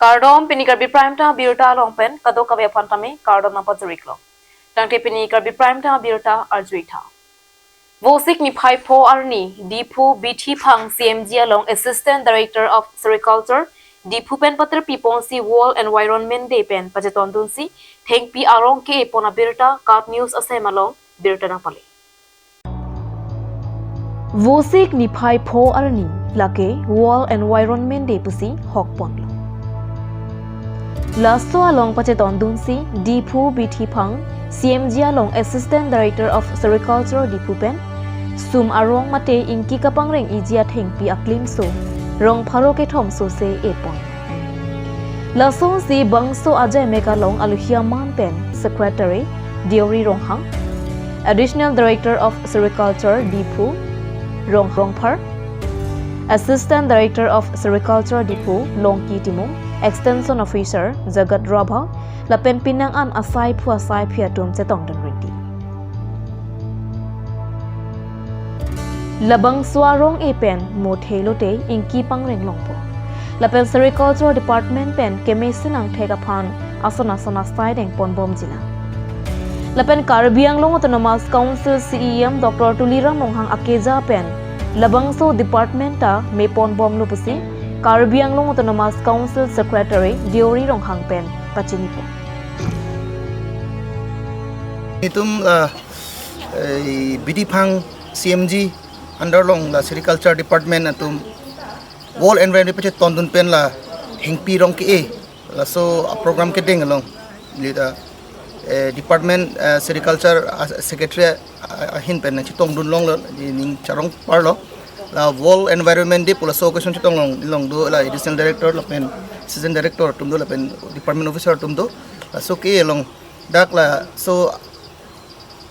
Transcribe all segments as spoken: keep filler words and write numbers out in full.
Kardom, pini Karbi Prime Time abirta along pen kadokave aphan tame kardom nangpajir-iklo. Tangte pini Karbi Prime Time abirta arju-ik tha. Vosik niphai pho arni, Diphu Bithi Phang C M G along Assistant Director of Sericulture, Diphu pen patirpi ponsi World Environment Day pen pachetondunsi thengpi arong ke-e pon abirta KAT News asem along birta nangpale. Vosik niphai pho arni, lake World Environment Day pusi hokponlo. Laso along pachetondunsi Diphu Bithi Phang, C M G along Assistant Director of Sericulture Diphu pen sum arong mate ingki kapangreng-iji athengpi aklimso rong pharo kethom sose epon. Lasonsi bangso ajai mek along aluhi aman pen Secretary Deori Ronghang, Additional Director of Sericulture Diphu Rong Rongphar, Assistant Director of Sericulture Diphu Longki Timung, Extension Officer Jagat Rabha, lapen penang an asaiphu asaiphi atum chetongdun rinti. Labangso arong-e pen mo thelo te ingki pangreng longpo. Lapen Sericulture Department pen kemesen angthek aphan ason ason asai dengponbomjilang. Lapen Karbi Anglong Autonomous Council C E M Doctor Tuliram Ronghang akeja pen labangso department ta meponbomlo pusi Karbi Anglong Autonomous Council Secretary Deori Ronghang pen pachinipo. Itum la, eh, Bithi Phang C M G under along la Sericulture Department atum World Environment Day pachetondun pen la thengpi rong ke-e, laso a program kedeng along. Lita, eh, Department, eh, Sericulture, ah, Secretary, ah, ahin pen nangchetongdun longlo, di ning charong parlo. La World Environment Day pu laso occasion chetong long, long do la Additional Director lapen Assistant Director atum do lapen Department Officer atum do. Laso ke along dak laso,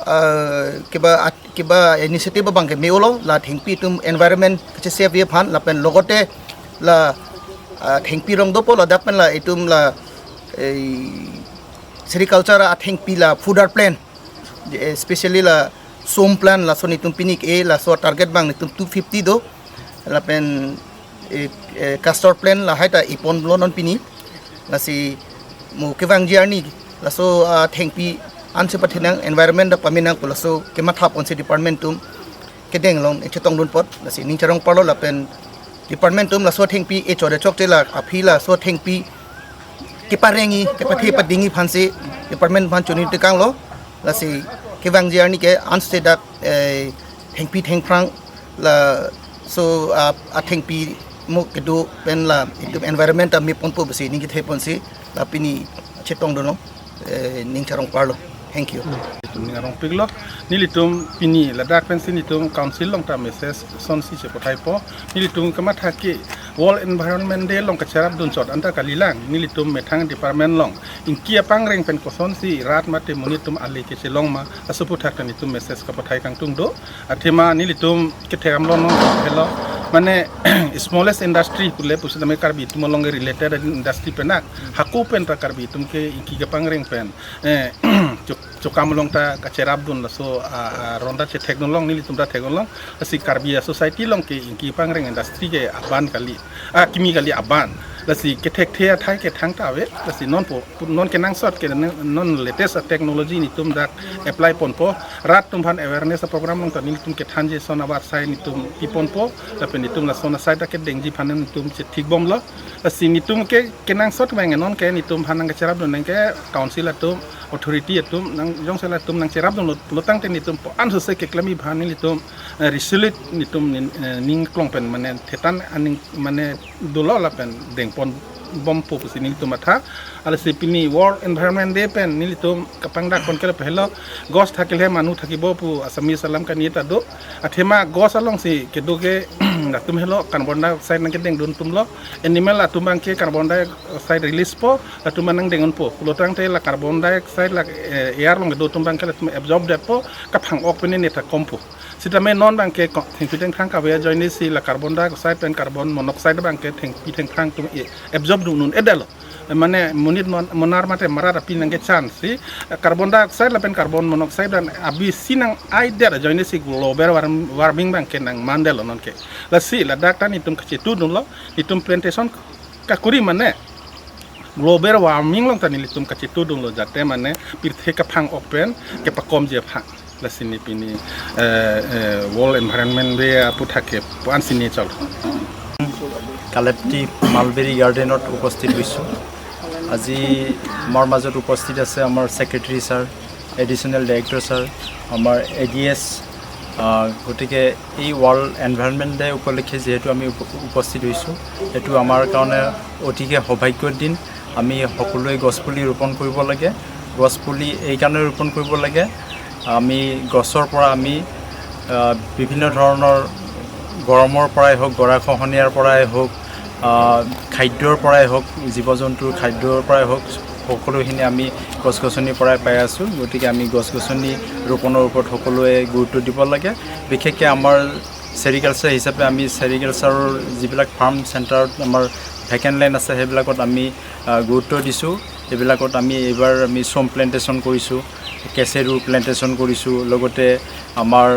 ah, keba at-, keba initiative abang ke me-olo, la thengpi itum environment kachesave aphan lapen logote la, ah, thengpi rong dopo, ladak pen la itum la, eh, sericulture athengpi la fodder plant, especially la som plant, laso netum pini ke-e, laso target abang netum two fifty do, lapen, eh, eh, castor plant lahai ta eponlo non pini. Lasi mo kevangji arni laso, ah, thengpi ansi pathenang, environment ta pamenang pu laso kematha ponsi department atum kedeng along chetongdun apot, lasi ning charong parlo lapen department atum laso thengpi e chode chokche la aphi laso thengpi kepareng-i, kepathe pading-i aphansi department aphan chini tekanglo. Lasi kevangji arni ke ansi dak, eh, thengpi thengphrang laso, ah, athengpi mo kedo pen la itum environment ta meponpo pusi ning kethe ponsi la pini chetongdunlo, eh, ning charong parlo. Thank you. Itum ning arong piklo, nelitum pini ladak pensi netum council along ta message asonsi chepathaipo. Nelitum kamatha ke World Environment Day along kacherapdun chot anta kalilang, nelitum methang department along ingki apangreng pen kosonsi rat mate monit atum ale kechelong ma, laso aphuthak ta netum message kapathai kangtung do. Athema nelitum kethekdamlo non helo, mane smallest industry pule pusitame Karbi atum along ke related industry pen na, hako pen ta Karbi atum ke ingki kapangreng pen, eh, chok-, chokam along ta kacherapdun laso, ah, ah, ronda chethekdun long, nelitum ta thekdun long, lasi Karbi a-society along ke ingki pangreng industry ke aban kali, ah, kimi kali aban. Lasi kethekthe athai ke thangta ave, lasi nonpo, non kenangsot ke non latest a-technology netum dak apply ponpo, rat atum aphan awareness a-program along ta nelitum kethanji ason abar asai netum piponpo, lapen netum lason asai ta kedengji aphan netum chethikbomlo. Lasi netum ke kenangsot abang non ke netum aphan nangkacherapdun nang ke council atum, authority atum nang jongsi latum nangcherapdunlo, lo tangte netum po ansose keklem-i aphan nelitum, eh, resolute netum nin-, eh, ning klong pen mane thetan aning mane dolo lapen dengponbompo pusi nelitum matha. Lasi pini World Environment Day pen nelitum kapangdak pon ke lapu helo, gos thakile manu thakibo pu Assamese alam kanita do. Athema gos alongsi kedo ke latum helo carbon dioxide nangkedengdun atumlo. Animal atum abang ke carbon dioxide release po, latum abang nangdengdunpo. Lo tangte la carbon dioxide la, eh, air along kedo atum abang ke latum absorb detpo, kaphang-ok pen ne ta kompo. Sitame non abang ke ko-, thengpi thengphrang kave ajoinesi la carbon dioxide pen carbon monoxide abang ke thengpi thengphrang atum, eh, absorb dun un-edetlo. Mane monit mon-, monar mate marat api nangkechansi, eh, carbon dioxide lapen carbon monoxide abang abisi nang-aidet ajoinesi global warm-, warming abang ke nangmandetlo non ke. Lasi ladak ta netum kachetudunlo, netum plantation kakuri mane Global warming along ta nelitum kachetudunlo, jate mane pirthe kaphang ok pen kepakomji aphan. Lasi ne pini, eh, eh, World Environment Day aphuthak ke pu-an si ne chal. কালেপ্তি মালবেৰী গাৰ্ডেনত উপস্থিত হৈছোঁ। আজি আমাৰ মাজত উপস্থিত আছে আমাৰ secretary sir, additional director sir, আমাৰ এ ডি এছ। গতিকে এই ৱৰ্ল্ড এনভাইৰনমেণ্ট ডে উপলক্ষে যিহেতু আমি উপ- উপস্থিত হৈছোঁ, এইটো আমাৰ কাৰণে অতিকে সৌভাগ্যৰ দিন। আমি সকলোৱে গছপুলি ৰোপণ কৰিব লাগে। গছপুলি এইকাৰণে ৰোপণ কৰিব লাগে, আমি গছৰ পৰা আমি, আহ, বিভিন্ন ধৰণৰ গৰমৰ পৰাই হওক, গৰাখহনীয়াৰ পৰাই হওক, আহ, খাদ্যৰ পৰাই হওক, জীৱ জন্তুৰ খাদ্যৰ পৰাই হওক, সকলোখিনি আমি গছ গছনিৰ পৰাই পাই আছোঁ। গতিকে আমি গছ গছনি ৰোপণৰ ওপৰত সকলোৱে গুৰুত্ব দিব লাগে। বিশেষকৈ আমাৰ ছেৰিকালচাৰ হিচাপে আমি ছেৰিকালচাৰৰ যিবিলাক ফাৰ্ম চেণ্টাৰত আমাৰ ভেকেণ্ট লেণ্ড আছে, সেইবিলাকত আমি, আহ, গুৰুত্ব দিছোঁ। এইবিলাকত আমি এইবাৰ আমি চোম প্লেণ্টেশ্যন কৰিছোঁ, কেচেৰু প্লেণ্টেশ্যন কৰিছোঁ, লগতে আমাৰ,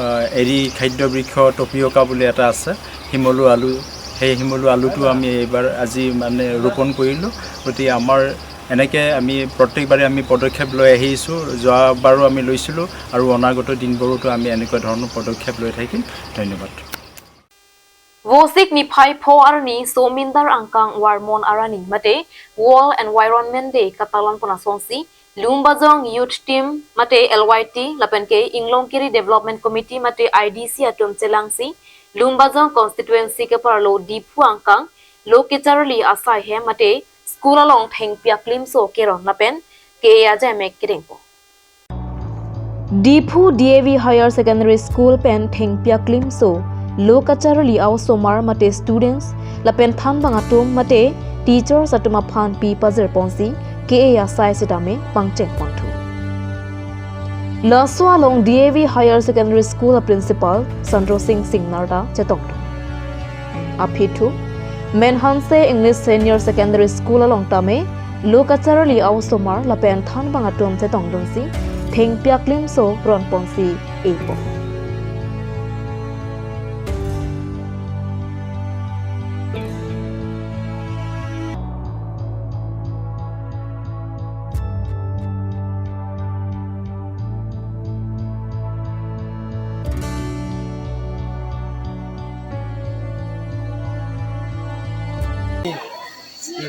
আহ, এৰী খাদ্য বৃক্ষ টপিঅকা বুলি এটা আছে, শিমলু আলু, সেই শিমলু আলুটো আমি এইবাৰ আজি মানে ৰোপণ কৰিলোঁ। গতিকে আমাৰ এনেকৈ আমি প্ৰত্যেকবাৰে আমি পদক্ষেপ লৈ আহিছোঁ। যোৱাবাৰো আমি লৈছিলোঁ আৰু অনাগত দিনবোৰতো আমি এনেকুৱা ধৰণৰ পদক্ষেপ লৈ থাকিম। ধন্যবাদ। Vosik niphai pho arni Somindar angkang Varmon arani mate World Environment Day katalon pon asonsi Lumbajong Youth Team mate L Y T lapen ke Inglongkiri Development Committee mate I D C atum chelangsi Lumbajong constituency keparlo Diphu angkang lo kacharli asai hem mate school along thengpi aklimso keron lapen ke ajamek kedengpo. Diphu D A V Higher Secondary School pen thengpi aklimso lo kacharli a-osomar mate students lapen thanbang atum mate teachers atum aphan pi pajir ponsi ke asai sitame pangcheng pangthu. Laso along D A V Higher Secondary School a principal Sandro Sing Singnar ta chetongdun. Aphi thu, Menhanse English Senior Secondary School along tame lo kacharli a-osomar lapen thanbang atum chetongdunsi thengpi aklimso ron ponsi epo.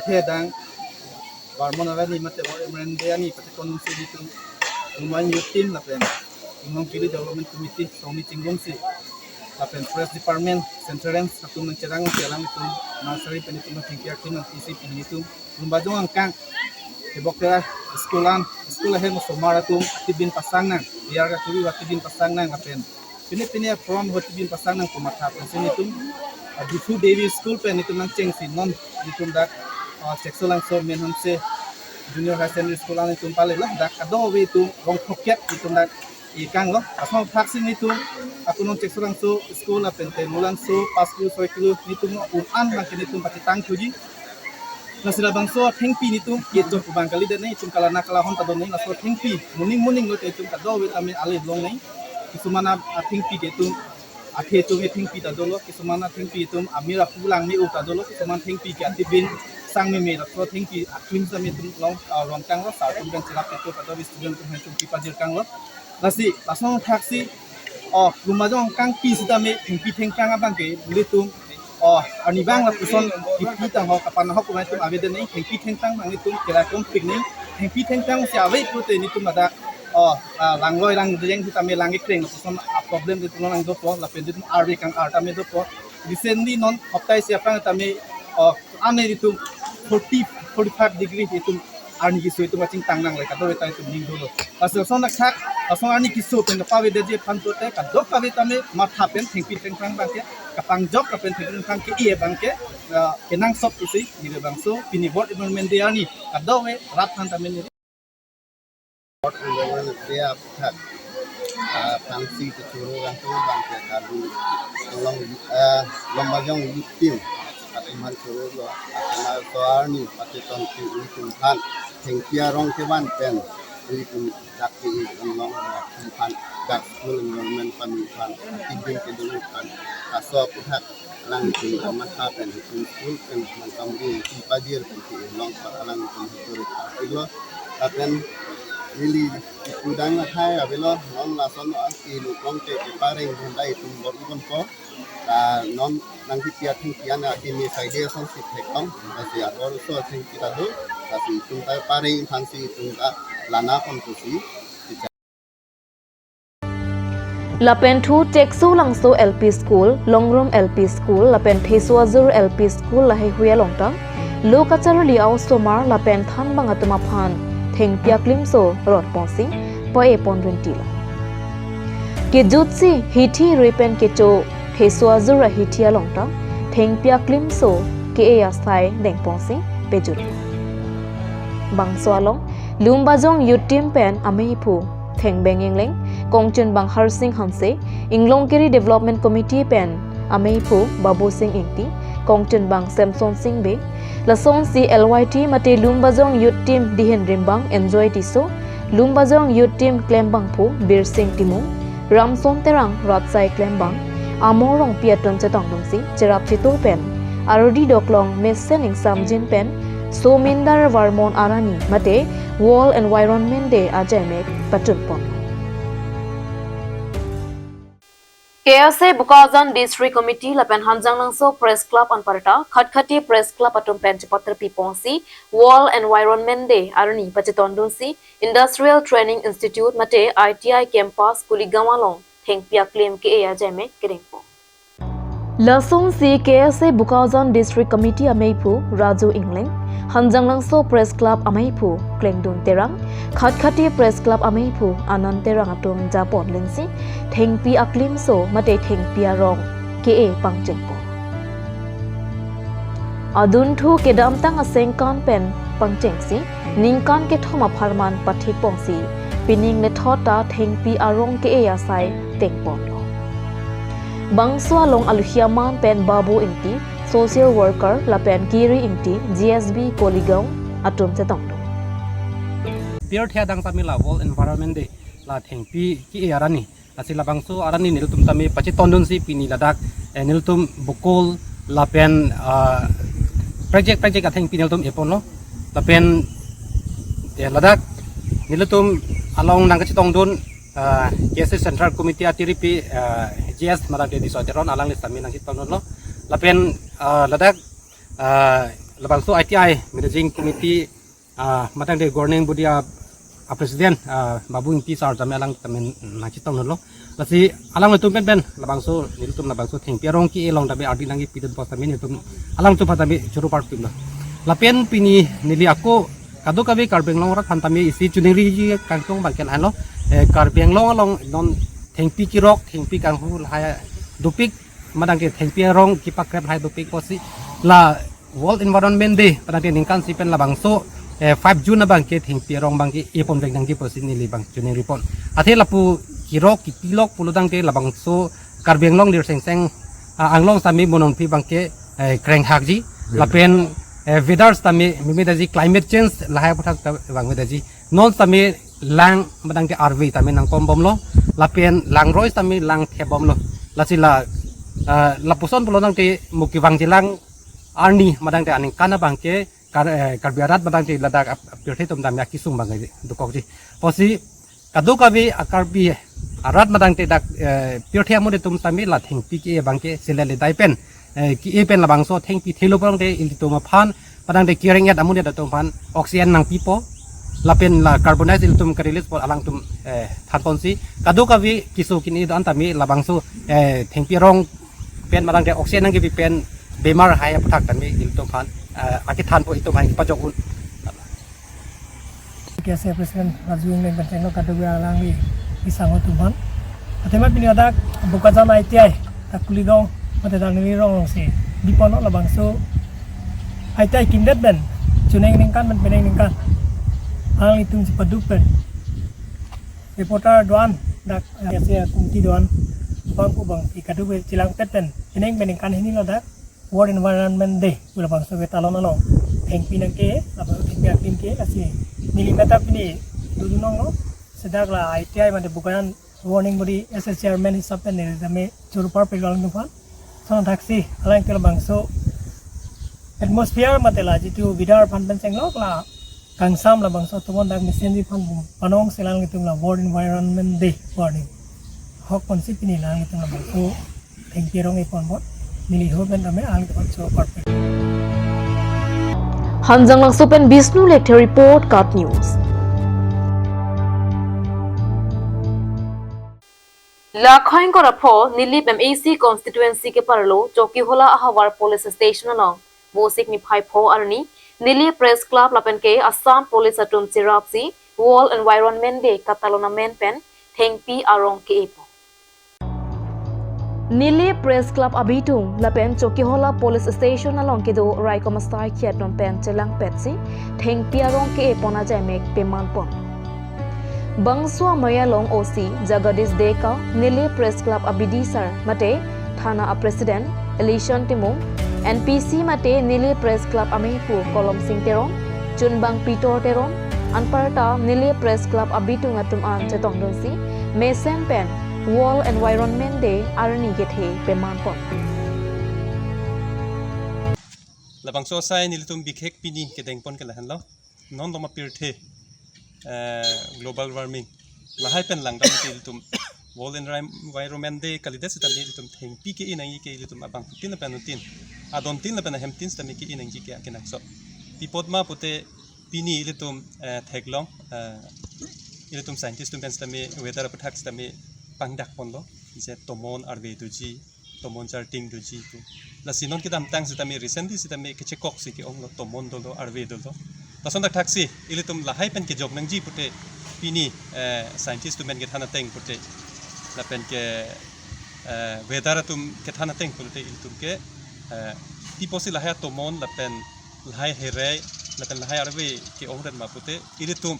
Pirthe adang Varmon arani mate World Environment Day arni patikon si nelitum Lumbajong Youth Team lapen Inglongkiri Development Committee songni chinggungsi lapen Forest Department, Central Range atum nangcherang chelang itum nursery pen itum thengpi aklim nangpisi pini itum Lumbajong angkang Tebok Tera school an, school ahem osomar atum atibin pasang nang, biar katuri atibin pasang nang lapen pini pini a-program ho atibin pasang nang pu matha pensi nelitum, ah, Diphu D A V School pen nelitum nangchengsi non nelitum dak, ah, Cheksolangso Menhanse Junior High Secondary School an nelitum pale lo, dak kadokave itum rong throkkep nelitum dak ikanglo. Asong thaksi nelitum ako non Cheksolangso School lapen te Lulangso pas kilo soi kilo nelitum un-an nangke nelitum pachetang thuji. Lasi labangso athengpi nelitum kechok bang kalidet nang, itum kalang-an kalahon ta do nang, laso athengpi moning moning lote itum kadokave tame ale long nang. Kisuman a- athengpi ke itum athe chome thengpi ta dolo, kisuman athengpi itum amir apu langme-o ta dolo, kisuman thengpi ke atibin sangmeme, laso athengpi aklim same itum long, ah, ron kanglo, sar atum pen cherap kecho kadokave student atum ahin itum pi pajir kanglo. Lasi lason thaksi, oh, Lumbajong angkang pi sitame thengpi thengphrang abang ke nelitum, oh, arnivang lapuson kipi tang ho kapan ho kumai itum avedet nang, thengpi thengphrang abang itum kera kompik nang, thengpi thengphrang si ave pute nelitum ada, oh, ah, langloi lang deng sitame lang kekreng lapuson a-problem itum nang dopo, lapen itum arve kang-ar tame dopo. Recently non hoptai isi aphrang tame, oh, ane itum forty, forty-five degree itum arni keso itum achingtang nangle kadokave ta itum ning dolo. Laso ason athak, laso arni keso pen kapavedetji aphan pute kadokave tame matha pen thengpi thengphrang abang ke kapangjok lapen thengpi thengphrang ke-e abang ke, ah, kenangsot isi neli bangso pini World Environment Day arni kadokave rat aphan tame neli. World Environment Day aphuthak, ah, aphansi kechoro rangtu abang ke kali along, ah, Lumbajong Youth Team atum aphan chorolo, atum aso arni patiton ti itum aphan thengpi arong kevan pen itum dak ke along aphan dak school environment aphan aphan atibin kedun aphan Laso aphuthak alangtum amatha pen itum school pen mansam ri ipajir pen ke long pa alangtum hito ri pilo. Lapen neli ipu dang athai avelo, non lason a ilu long ke ke pareng bhundai itum bor ibon po. Ta non nangkipi athengpi an akimi saide asonsi theklong, lasi ador so athengpi ta do, lasi itum ta pareng aphansi itum ta lana pon pusi. Lapen thu Tekso Langso L P School, Longrum L P School, lapen Thesoajur L P School laheihui along ta lo kacharli a-osomar lapen thanbang atum aphan thengpi aklimso rot ponsi pa-e pon rinti lo. Kejutsi hithi rui pen kecho Thesoajur ahithi along ta thengpi aklimso ke-e asai dengponsi pejut. Bangso along Lumbajong Youth Team pen ameiphu Thengbeng Engleng, kongchunbang Harsing Hanse, Inglongkiri Development Committee pen ameiphu Babu Sing Ingti, kongchunbang Samson Sing Bey, lasonsi L Y T mate Lumbajong Youth Team dihin rimbang Enjoy Tisso, Lumbajong Youth Team klembangpo Birsing Timung, Ramson Terang, Ratsai klembang Among Rongpi atum chetongdunsi cherap chetur pen ardi doklong mesen ingsamjin pen Somindar Varmon Arani mate World Environment Day ajaimek patunpon. K S A Bokajan District Committee lapen Hanjanglangso Press Club anparta Khatkhati Press Club atum pen chepaterpi ponsi World Environment Day arni pachetondunsi Industrial Training Institute mate I T I Campus Kuligaon along thengpi aklim ke-e ajaimek kedengpo. Lasonsi K S A Bokajan District Committee ameiphu Raju Engleng, Hanjanglangso Press Club ameiphu Klengdun Terang, Khatkhati Press Club ameiphu Anand Terang atum japon lensi thengpi aklimso mate thengpi arong ke-e pangchengpo. Adunthu kedamtang asengkan pen pangchengsi ningkan kethom apharman pathik ponsi pining methot ta thengpi arong ke-e asai tengponlo. Bangso along aluhi aman pen Babu Ingti, social worker, lapen Kiri Ingti, G S B Koligaon atum chetongdun. Pirthe adang tame la World Environment Day la thengpi ke-e arni. Lasi labangso arni nelitum tame pachetondunsi pini ladak, eh, nelitum bokol lapen, ah, project project athengpi nelitum eponlo. Lapen, eh, ladak nelitum along nangkachetongdun, ah, K S A Central Committee atiripi, ah, G S Madam Dedi Soteron alangli tame nangchetongdunlo. Lapen, ah, ladak, ah, labangso I T I Managing Committee, ah, matang de governing body a, a president, ah, Babu Ingti sir tame alang tame nangchetongdunlo. Lasi alanglitum pen pen labangso nelitum labangso thengpi arong ke-e along tame ardi nangkepidun pos tame nelitum alangtum aphan tame choro parpimlo. Lapen pini neli ako kadokave Karbi Anglong arat aphan tame isi choningri kangtung abang ke lahenlo. Eh, Karbi Anglong along non thengpi kerok, thengpi kanghu lahai dopik, matang ke thengpi arong kepakrep lahai dopik pusi la World Environment Day padangte ningkan isi pen labangso, eh, five June abang ke thengpi arong abang ke eponvek nangji pusi neli abang choningri pon. Athe lapu kerok kepilok pulo tangte labangso Karbi Anglong lirsengseng, ah, anglong tame mononpi abang ke, eh, krenghakji. Weather. Lapen, eh, weather tame meme daji climate change lahai aphuthak ta abang me daji. Non tame lang matang ke arve tame nangkombomlo. Lapen langroi tame langthebomlo. Lasi la, ah, lapuson pulo tangte mo kevangji lang arni matang te aningkan abang ke Kar-, eh, Karbi arat matang te ladak ap-, pirthe atum tame akesung abang ke dokokji. Pusi kadokave a-Karbi arat matang te dak, eh, pirthe amonit atum tame la thengpi ke-e abang ke sila le dai pen, eh, ke-e pen labangso thengpi thelo pon te ilitum aphan matang te kereng-et amonit atum aphan oxygen nangpipo. Lapen la carbon dioxide ilitum ke-release po alangtum, eh, thanponsi. Kadokave keso kini do-an tame labangso, eh, thengpi arong pen matang te oxygen nangkepi pen bemar lahai aphuthak tame ilitum aphan, eh, akethanpo itum aphan kepajok un. K S A President Raju Engleng pen chengno kadokave alangli kesang atum aphan. Athema pini ladak Bokajan I T I, ta Kuligaon, mate Dangnili rong alongsi biponlo labangso I T I kimdet pen, choningri ningkan pen penang ningkan alanglitum chepaduk pen reporter do-an, dak, eh, K S A committee do-an, bangku bang, i kadokave chelangpet pen, penang penang ningkan hini ladak World Environment Day pu labangso ke talon along thengpi nangke, labang thengpi aklim ke, lasi neli methot pini dodun longlo, sedak la I T I mate Bokajan governing body S A Chairman hisap pen neli tame choro parpilo alangtum aphan. Son thaksi, alang ke labangso atmosphere mate la jitu weather aphan pen chenglok la kangsam labangso atum dak mesenji aphan panong si alanglitum la World Environment Day warning hok ponsi pini alanglitum labangso thengpi arong epon bot neli ho pen tame alanglitum so perfect. Hanjanglangso pen Bishnu Lekthe report, KAT News. La Khoingkor apho Nilip M A C constituency keparlo Chokihola ahavar police station along Vosik niphai pho arni Nilip Press Club lapen ke Assam Police atum cherapsi World Environment Day katalon amen pen thengpi arong ke-epo. Nilip Press Club abitung lapen Chokihola Police Station along kedo raikom asai khiat non pen chelangpetsi thengpi arong ke-epon ajaimek pemanpon. Bangso amei along O C Jagadish Deka, Nilip Press Club a-B D sir mate thana a-president Elishon Timung, N P C mate Nilip Press Club ameipu Kolom Sing Teron, Chunbang Peter Teron, anparta Nilip Press Club abitung atum an chetongdunsi mesen pen World Environment Day arni kethe pemanpon. Labangso asai nelitum bikhek pini kedengpon ke lahenlo. Non loma pirthe, eh, global warming lahai pen langdam ke ilitum World Envi-, Environment Day kalidet sitame ilitum thengpi ke-e nangji ke ilitum abangphutin lapen anuttin, adontin lapen ahemtin sitame ke-e nangji ke akenangsot. Pi apot ma pute pini ilitum, eh, theklong, eh, ilitum scientist atum pen sitame weather aputhak sitame pangdakponlo, je tomon arve doji, tomon charting doji pu. Lasi non kedamtang sitame recently sitame kechekok si ke-onglo, tomon dolo, arve dolo. Lason thakthaksi ilitum lahai pen kejok nangji pute pini, eh, scientist atum pen kethan ateng pute lapen ke, eh, weather atum kethan ateng pute ilitum ke, eh, pi apotsi lahai tomon lapen lahai herei lapen lahai arve ke-ong ret ma pute ilitum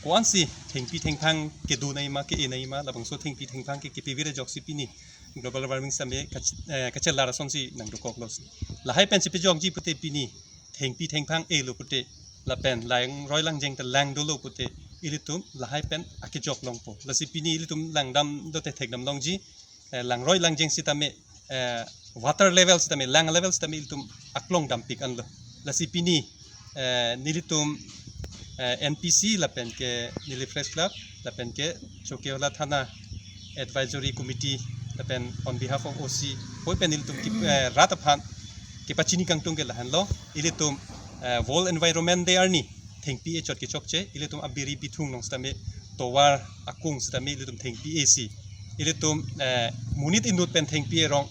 ko-ansi thengpi thengphang kedo nangji ma, ke-e nangji ma, labangso thengpi thengphang ke kepivir ajoksi pini global warming sitame kach-, eh, kachelar asonsi nangdokoklo si. Lahai pensi pejokji pute pini thengpi thengphang e-lo pute lapen langroi langjeng ta lang dolo pute ilitum lahai pen akejok longpo. Lasi pini ilitum langdam dote thekdam longji, eh, langroi langjeng sitame, eh, water level sitame, lang level sitame ilitum aklong dampik anlo. Lasi pini, eh, nelitum, eh, N P C lapen ke Nilip Press Club lapen ke Chokihola Thana Advisory Committee lapen on behalf of O C hoi pen ilitum ki, eh, rat aphan kepachini kangtung ke lahenlo. Ilitum, eh, World Environment Day arni thengpi echot kechokche, ilitum abiri bithung along sitame tovar akung sitame ilitum thengpi esi. Ilitum, eh, monit inut pen thengpi erong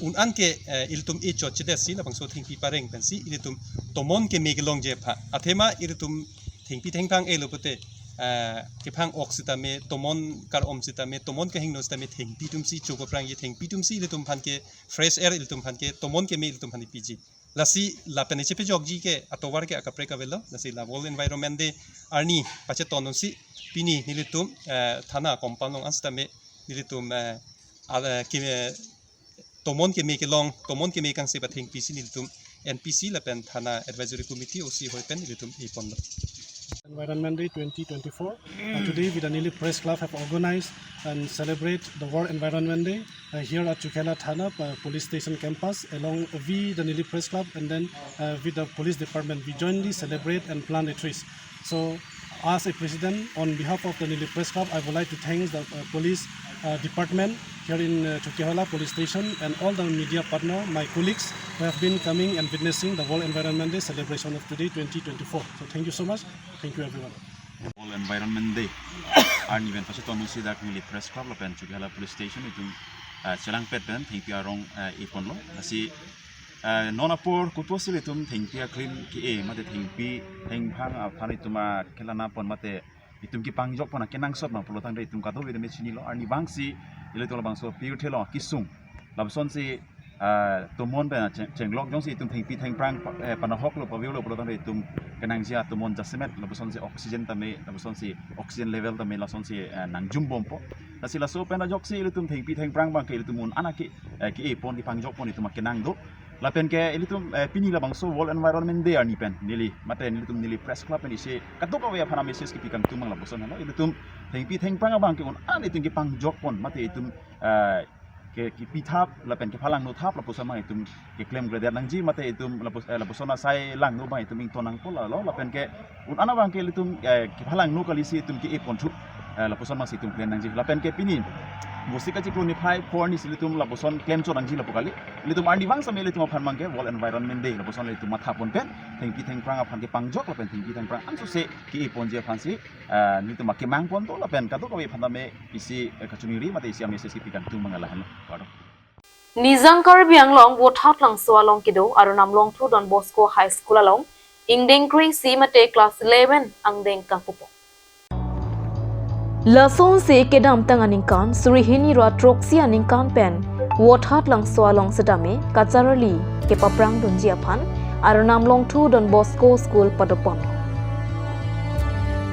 un-an ke, eh, ilitum echot chedetsi labangso thengpi pareng pensi ilitum tomon keme kelongji aphan. Athema ilitum thengpi thengphang e-lo pute, eh, kephang ok sitame, tomon kar-om sitame, tomon kehingno sitame thengpi atumsi chokoprangji, thengpi atumsi ilitum aphan ke fresh air ilitum aphan ke tomon keme ilitum aphan piji. Lasi lapen echepejokji ke atovar ke akaprek avelo. Lasi la World Environment Day arni pacheton dunsi pini nelitum, eh, thana compound along an sitame nelitum, eh, al-, eh, ki, eh, tomon keme kelong, tomon keme kangse pathengpi si nelitum N P C lapen Thana Advisory Committee O C hoi pen nelitum eponlo. Environment Day twenty twenty-four. Uh, today with the Nilip Press Club have organized and celebrate the World Environment Day, uh, here at Chokihola Thana, uh, Police Station campus, along with the Nilip Press Club and then, uh, with the police department. We jointly celebrate and plant the trees. So, as a president, on behalf of the Nilip Press Club, I would like to thank the, uh, police, uh, department here in, uh, Chokihola Police Station and all the media partner, my colleagues who have been coming and witnessing the World Environment Day celebration of today, twenty twenty-four. So, thank you so much. Thank you, everyone. World Environment Day arni pen pacheton dunsi dak Nilip Press Club lapen Chokihola Police Station itum, eh, chelangpet pen thengpi arong, eh, eponlo. Lasi, eh, non apor kopusi ilitum thengpi a-clean ke-e mate thengpi thengphang aphan itum akelanapon mate itum kepangjokpon akenangsot ma pulotangte itum kadokave tame chinilo. Arnivangsi ilitum labangso pirthe along kesung lapusonsi, ah, tomon pen cheng-, chenglok jongsi itum thengpi thengphrang pa-, eh, panahoklo pavirlo pulotangte itum kenangji atomon jasemet lapusonsi oxygen tame, lapusonsi oxygen level tame lasonsi, eh, nangjumbompo. Lasi laso pen ajoksi ilitum thengpi thengphrang abang ke ilitum un-an ke, eh, ke-epon kepangjokpon itum akenang do. Lapen ke ilitum, eh, pini labangso World Environment Day arni pen neli mate nelitum Nilip Press Club pen isi kadokave aphan a-message kepi kangtung abang lapuson henlo. Ilitum thengpi thengphrang abang ke un-an itum kepangjokpon mate itum, eh, ke kipithap lapen kephalangno thap lapuson abang itum keklem gredet nangji mate itum lapus, eh, lapuson asai langno abang itum ington nangpo lalo lapen ke un-an abang ke ilitum, eh, kephalangno kalisi itum ke-e ponthu, eh, lapuson abangsi itum klem nangji lapen ke pini Vosik achiklo niphai four arnisi ilitum lapuson klem chot nangji lapu kali. Ilitum arnivang same ilitum aphan abang ke World Environment Day lapuson ilitum matha pon pen thengpi thengphrang aphan kepangjok lapen thengpi thengphrang ansose ke-e ponji aphansi, eh, nelitum akemang ponpo lapen kadokave aphan tame isi, eh, kachoningri mate isi a-message kepi kangtung abang lahenlo. Kardom. Nijang Karbi Anglong Vothatlangso along kedo Arnam Longthu Don Bosco High School along ingdeng kre-isi mate class eleven angdeng kangpupon. Lasonsi kedamtang aningkan suri hini ra throksi aningkan pen Vothatlangso along setame kacharli kepaprang dunji aphan Arnam Longthu Don Bosco School padopon.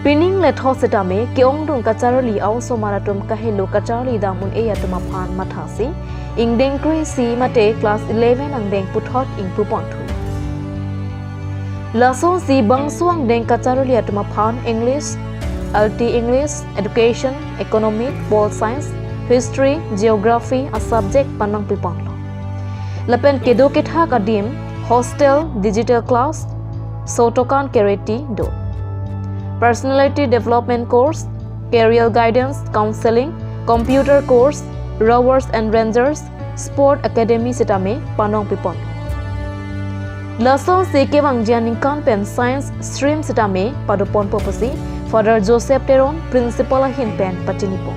Pining lethot setame ke-ongdung kacharli a-osomar atum kahelo kacharli dam un-e atum aphan mathasi ingdeng kre-isi mate class eleven angdeng puthot ingpuponthu. Lasonsi bangso angdeng kacharli atum aphan English, L T English, Education, Economic, Pol Science, History, Geography a-subject panong pipanglo. Lapen kedo kethak adim, hostel, digital class, sotokan kereti do. Personality development course, career guidance, counseling, computer course, Rovers and Rangers, Sport Academy setame panong pipon. Lasonsi kevangji aningkan pen science stream setame padoponpo pusi Father Joseph Teron, Principal ahin pen pachinipo.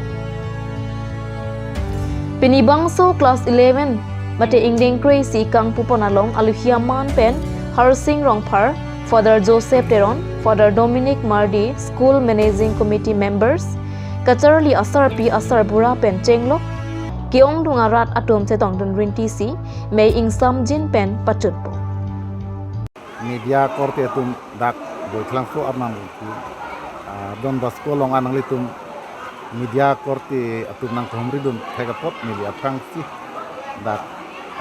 Pini bangso class eleven mate ingdeng kre-isi kangpupon along aluhi aman pen Harsing Rongphar, Father Joseph Teron, Father Dominic Mardi, School Managing Committee members, kacharli asarpi asarbura pen chenglok, ke-ongdung arat atum chetongdun rintisi mei ingsamjin pen pachunpo. Media korte atum dak Boitlangso Arnam Longthu, ah, Don Bosco along nanglitum media korte atum nangkehumridun thek apot neli aphrangsi dak,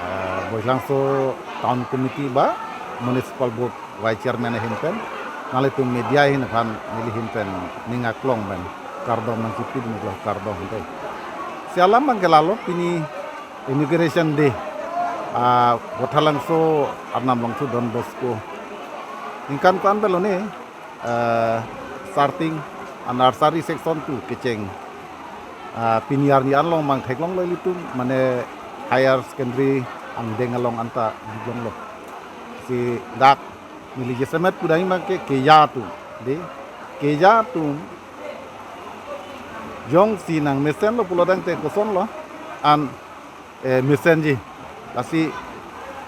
ah, Boitlangso Town Committee ba Municipal Board Vice Chairman ahin pen, nanglitum media ahin aphan neli ahin pen ning aklong pen kardom nangchipidun iklo, kardom dei. Si alam abang ke lalo, pini inauguration day, ah, Vothatlangso Arnam Longthu Don Bosco. Ningkan ko-an pulo ne, ah, starting a-nursery section pu kecheng. Ah, pini arni along abang theklonglo ilitum, mane higher secondary angdeng along anta bijonlo. Si dak neli jasemet pudam abang ke keja atum, dei, keja atum jongsi nangmesenlo pulotangte kosonlo, an eh, mesenji. Lasi,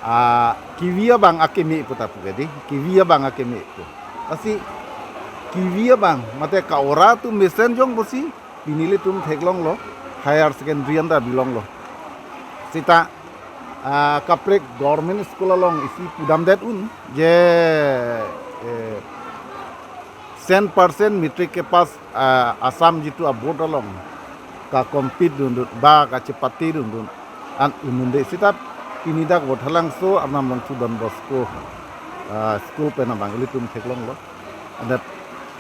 ah, kevi abang akeme pu ta pu ke dei, kevi abang akeme pu. Lasi kevi abang mate ka-ora atum mesen jong pusi pini ilitum theklonglo, higher secondary anta bilonglo. Seta, ah, kaprek government school along isi pudamdet un je, eh, cent percent matric ke pass, ah, Assam jitu a-board along ka-compete dundun ba kachepate dundun an un-un dei, seta pini dak Vothatlangso Arnam Longthu Don Bosco, ah, school pen abang ilitum theklonglo. And the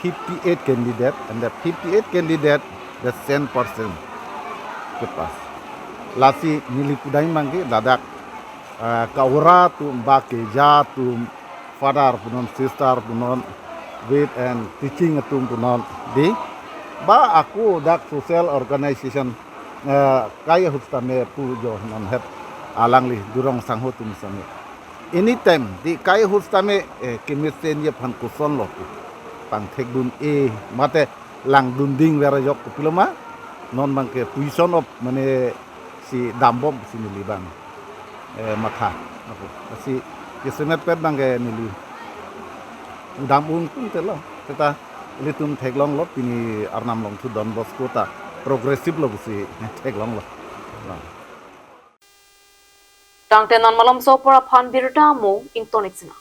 fifty-eight candidate, and the fifty-eight candidate, the cent percent ke pass. Lasi neli pudam abang ke ladak, ah, ka-ora atum ba keja atum, father punon, sister punon, with and teaching atum punon, dei, ba ako dak social organization, eh, kai ahut setame pu jo non het alangli durong sangho atum setame. Anytime, dei, kai ahut setame, eh, kemesenji aphan kosonlo pu pangthekdun-e mate langdunding vera jok kopilo ma, non abang ke position of mane si dambom si neli abang, eh, matha. Ako, si jasemet pet abang ke neli dam ung tung telo. Seta ilitum theklonglo pini Arnam Longthu Don Bosco ta progressive lo pusi theklonglo. Tangte non malomso apor aphan birta mo ingtonik sina.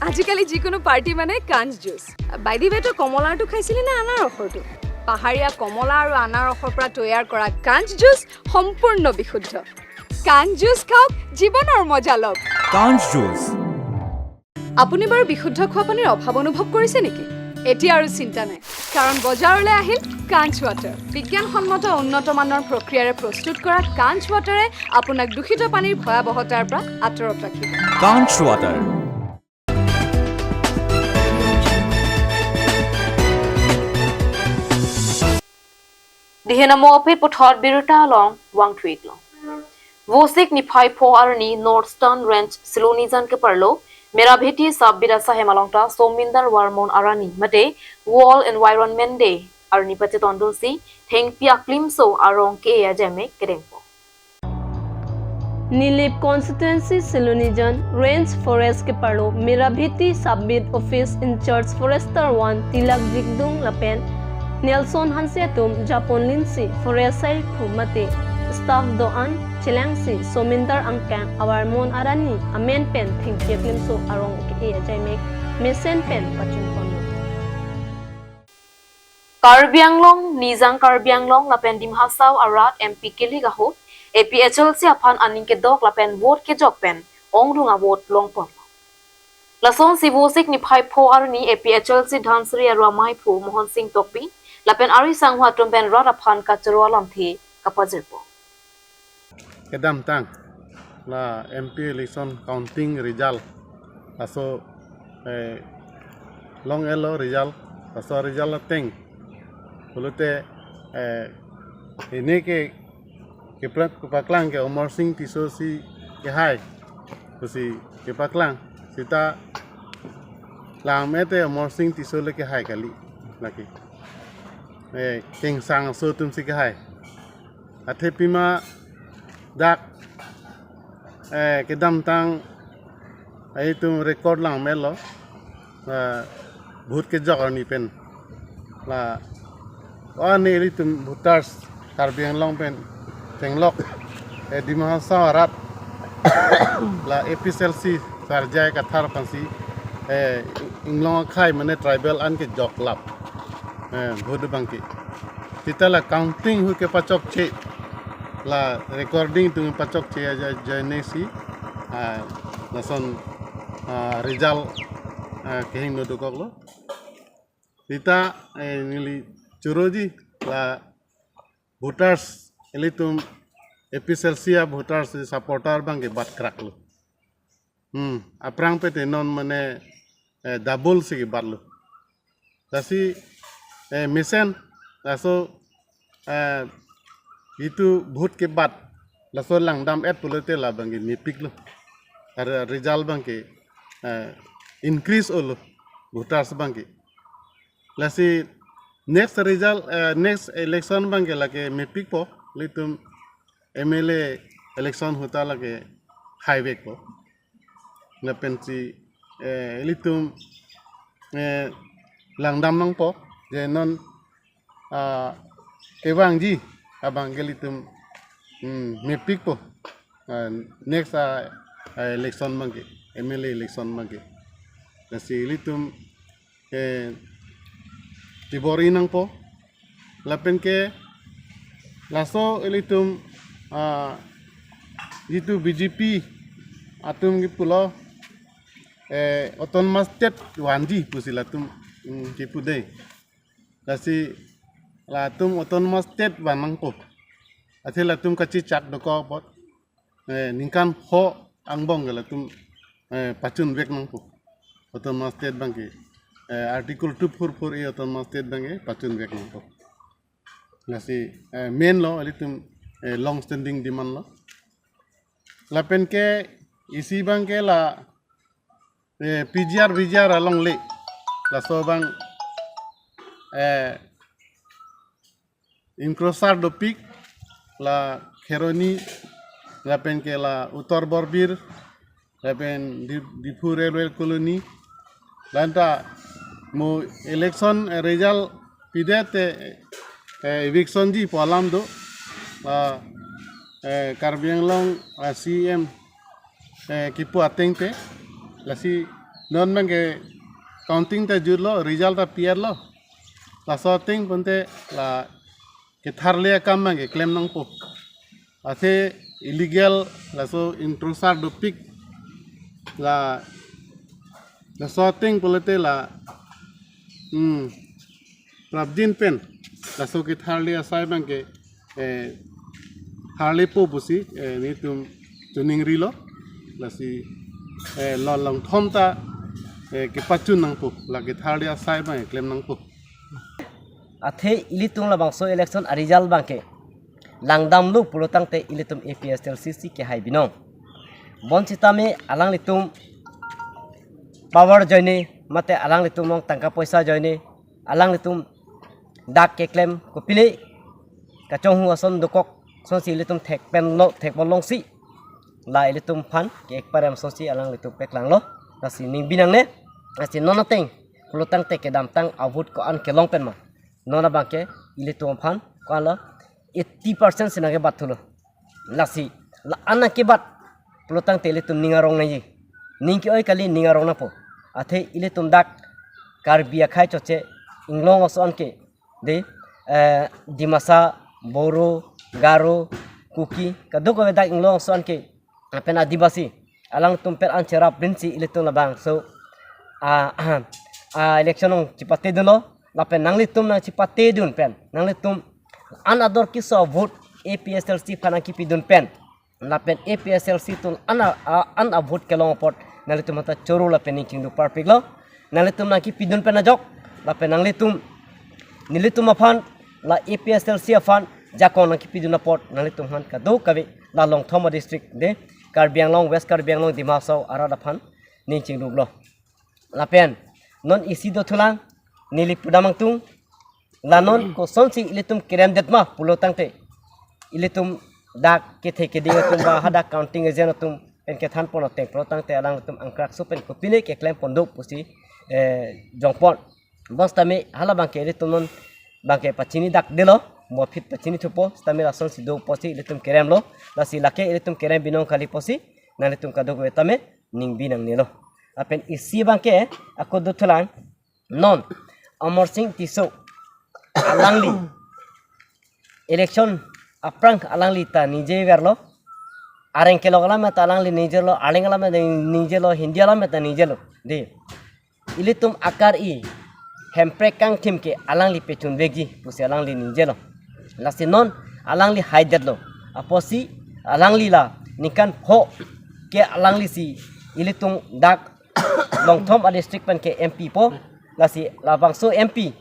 আজিকালি যিকোনো পাৰ্টি মানে কাঞ্চ juice. By the ৱে, তই কমলাৰটো খাইছিলি নে আনাৰসৰটো? পাহাৰীয়া কমলা আৰু আনাৰসৰ পৰা তৈয়াৰ কৰা কাঞ্চ জুচ সম্পূৰ্ণ বিশুদ্ধ। কাঞ্চ জুচ খাওক, জীৱনৰ মজা লওক। কাঞ্চ জুচ। আপুনি বাৰু বিশুদ্ধ খোৱা পানীৰ অভাৱ অনুভৱ কৰিছে নেকি? এতিয়া আৰু চিন্তা নাই, কাৰণ বজাৰলৈ আহিল কাঞ্চ ৱাটাৰ। বিজ্ঞানসন্মত উন্নত মানৰ প্ৰক্ৰিয়াৰে প্ৰস্তুত কৰা কাঞ্চ ৱাটাৰে আপোনাক দূষিত পানীৰ ভয়াৱহতাৰ পৰা আঁতৰত ৰাখিব। Kanch Water. Dihen amo aphi puthot birta along vangthuik lo. Vosik niphai pho arni Northern Range Silonijan keparlo Merabheti Sub-Bid asahem along ta Somindar Varmon arni mate World Environment Day arni pachetondunsi thengpi aklimso arong ke-e ajaimek kedengpo. Nilip Constituency Silonijan Range Forest keparlo Merabheti Sub-Bid Office in-charge Forester one Tilak Jikdung lapen Nelson Hanse atum japon linsi forest sailthu mate staff do-an chelangsi Somindar angkang Avarmon arni amen pen thengpi aklimso arong ke-e ajaimek mesen pen pachunponlo. Karbi Anglong, Nijang Karbi Anglong lapen Dima Hasao arat M P kilik ahut A P H L C aphan aning kedok lapen vote kejok pen ongdung avote longpon. Lasonsi Vosik niphai pho arni A P H L C Dhansiri aru amaiphu Mohon Sing Tokbi lapen ari sangho atum pen rat aphan kachoro alamthe kapajirpo. Kedamtang la M P election counting result laso eh, long-elo result, laso result ateng pulote eh, ini ke keprak kepaklang ke Omor Sing Tisso si kehai pusi kepaklang, sita lam ete Omor Sing Tisso le kehai kali lake eh, Kengsang aso atum si kehai. Athe pima dak eh, kedamtang eh, itum record langmelo eh, vote kejok arni pen la o ani ilitum voters Karbi Anglong pen tenglok eh, Dima Hasao arat la A P H L C Sarjai Kathar aphansi eh, inglong akhai mane tribal an kejok lap eh, vote abangke. Sita la counting ahut kepachokche, la recording atum kepachokche aja ajoine si ah, lason ah, result ah, kehingno dokoklo. Sita eh, neli choroji la voters ilitum A P H L C a voters supporter abangke bat kraklo. Hmm, aphrang pete non mane eh, double si kebatlo. Lasi eh, mesen laso eh, itu vote kebat laso langdam-et pulote la abangke mepiklo. Ar result abangke eh, increase olo voters abangke. Lasi next result eh, next election abangke lake mepikpo, ilitum M L A election ahut ta lake haivekpo. Lapensi eh, ilitum eh, langdam nangpo je non ah, kevangji abangke ilitum hmm, mepikpo ah, next ah, ah, election abangke, M L A election abangke. Lasi ilitum eh, tibor-i nangpo. Lapenke laso ilitum ah, itu B J P atum kepulo eh, autonomous state vanji pusi latum mm, kepu dei. Lasi latum autonomous state van nangpo. Athe latum kachechak dokok apot eh, ningkan pho angbong ke latum eh, pachunvek nangpo. Autonomous state abangke eh, article two four four A autonomous state abangke pachunvek nangpo. Lasi eh, main lo ilitum eh, long standing demand lo. Lapenke isi abangke la eh, P G R V G R alongle laso abang eh, encroacher dopik la Kheroni lapenke la Uttar Borbir lapen Di- Diphu Railway Colony. Lanta mo election result pidet te eh, eviction ji pu alam do. Ah, eh, Karbi Anglong ah, C M eh, kipu ateng te. Lasi non abangke counting ta jutlo, result ta pi-etlo. Laso ateng pente la ketharle akam abangke klem nangpo. Athe illegal laso encroacher dopik la laso ateng pulote la Hmm. Prapjin pen laso ketharli asai abangke, eh, tharlipo pusi, eh, nelitum choningrilo. Lasi, eh, lo longthom ta, eh, kepachun nangpo, la ketharli asai abang klem nangpo. Athe ilitum labangso election a-result abangke langdamlo pulo tangte ilitum A P H L C si kehai binong. Bonsitame alanglitum power ajoine, mate alanglitum along tangka poisa ajoine, alanglitum dak keklem kopile kachonghu ason dokok asonsi ilitum thekpenlo, thekponlongsi la ilitum aphan ke-ek parem asonsi alanglitum peklanglo. Lasi ning binangne, lasi non ateng pulo tangte kedamtang a-vote ko-an kelong pen ma, non abangke ilitum aphan ko-anlo, eighty percent si nangkebat thulo. Lasi la-an nangkebat pulo tangte ilitum ning arong nangji. Ning ke-oi kali, ning arong nangpo. Athe ilitum dak Karbi akhei chotche inglong aso-an ke, de, eh, Dimasa, Boro, Garo, Kuki, kadokave dak inglong aso-an ke, lapen Adivasi, alangtum pen an cherap rinsi ilitum labangso a, a, a election along chipatedunlo. Lapen nanglitum nangchipatedun pen nanglitum an ador keso vote A P H L C aphan nangkepidun pen, lapen A P H L C atum an a, a, an a-vote kelong apot nanglitum aphanta choro lapen ning chingduk parpiklo. Nanglitum nangkepidun pen ajok, lapen nanglitum nelitum aphan, la A P H L C aphan jakong nangkepidun apot nanglitum aphan kadokave la longthom a-district, de, Karbi Anglong, West Karbi Anglong, Dima Hasao arat aphan ning chingduklo. Lapen non isi dothulang, neli pudam angtung, la non kosonsi ilitum keremdet ma pulo tangte, ilitum dak kethe keding atum ba hadak counting agent atum pen kethanpon ateng pulo tangte alangtum angkrak so pen kopine keklempon do pusi, eh, jongpon. Bonsitame hala abangke ilitum non abangke pachini dakdelo, mo aphi pachini thupo, sitame lasonsi do pusi ilitum keremlo. Lasi lake ilitum kerem binong kali pusi nanglitum kadokave tame ning binangnelo. Lapen isi abangke ako dothulang, non Amarsing Tisso alangli election aphrang alangli ta ningjeverlo. Areng kelok alam ta alangli ningjelo, areng alam ta ningjelo, Hindi alam ta ningjelo, de. Ilitum akar-i hemprek kangthim ke alangli pechunvekji pusi alangli ningjelo. Lasi non alangli haidetlo. Apotsi alangli la ningkan pho ke alanglisi ilitum dak longthom a-district pen ke M P po. Lasi labangso M P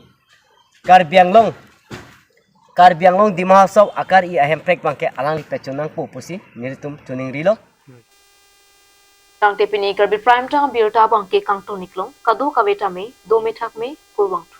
Karbi Anglong, Karbi Anglong Dima Hasao akar-i ahemprek abangke alangli pechun nangpo pusi nelitum choningrilo. Tangte pini Karbi Prime Time abirta abangke kangton-iklong, kadokave tame dome thakme, kurvangthu.